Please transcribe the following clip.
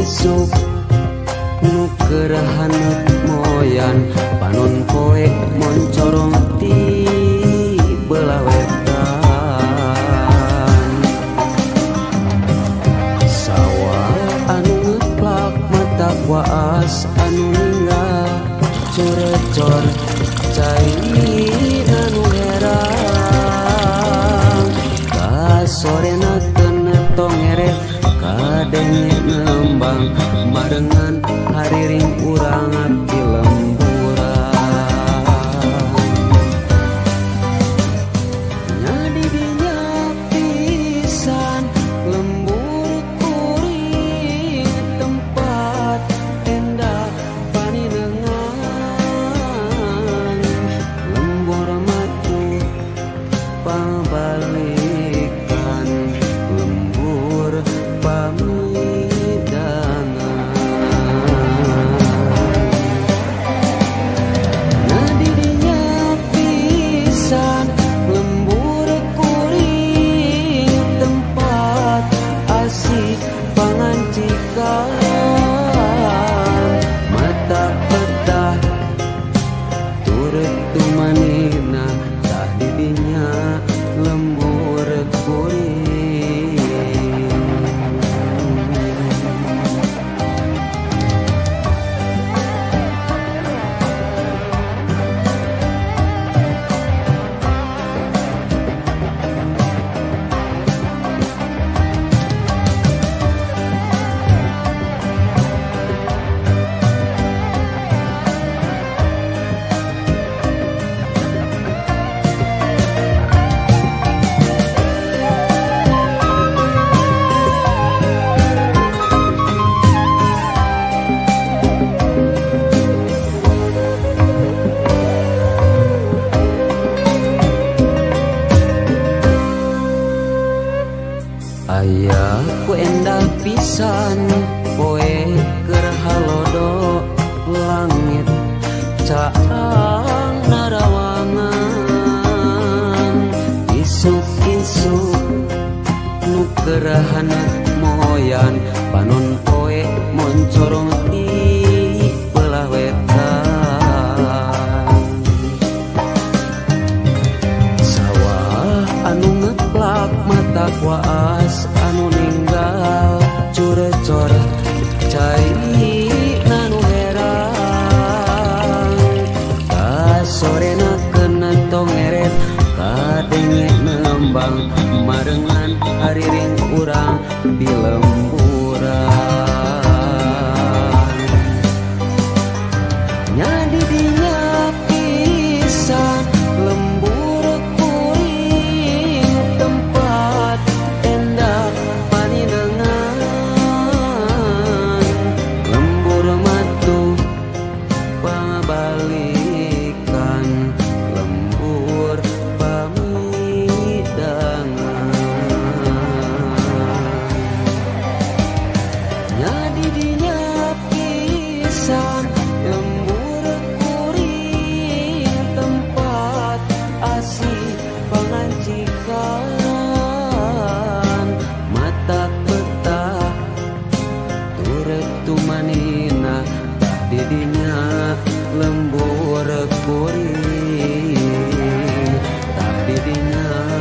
Isuk-isuk nu keur haneut moyan panon poe moncorong ti belah wetan. Sawah anu ngeplak mata waas anu ninggal corecor cai anu herang. Kasorena keuna tongeret kadenge nembang marengan hariring urang di lemburan. Nya didinya pisan lembur kuring tempat endah paninengan. Lembur matu pabalikan lembur pamidangan. Nah didinya pisan lembur kuring tempat asih pangancikan. Mata petah turut tumanina tah didinya lembur kuring. Aya ku endah pisan poe keur halodo langit caang narawangan. Isuk-isuk nu keur haneut moyan panon poe moncorong ti belah wetan. Sawah anu ngeplak mata waas anu ninggal curecor cai nanu herang. Kasorena keuna tongeret kadenge nembang marengan hariring urang di lemburan. Nya didinya pisan lembur kuring tempat endah paninengan. Lembur matu pabalikan lembur pamidangan. Nya didinya pisan lembur kuring tempat asih pangancikan. Mata petah turut tumanina tah didinya lembur kuring tah didinya.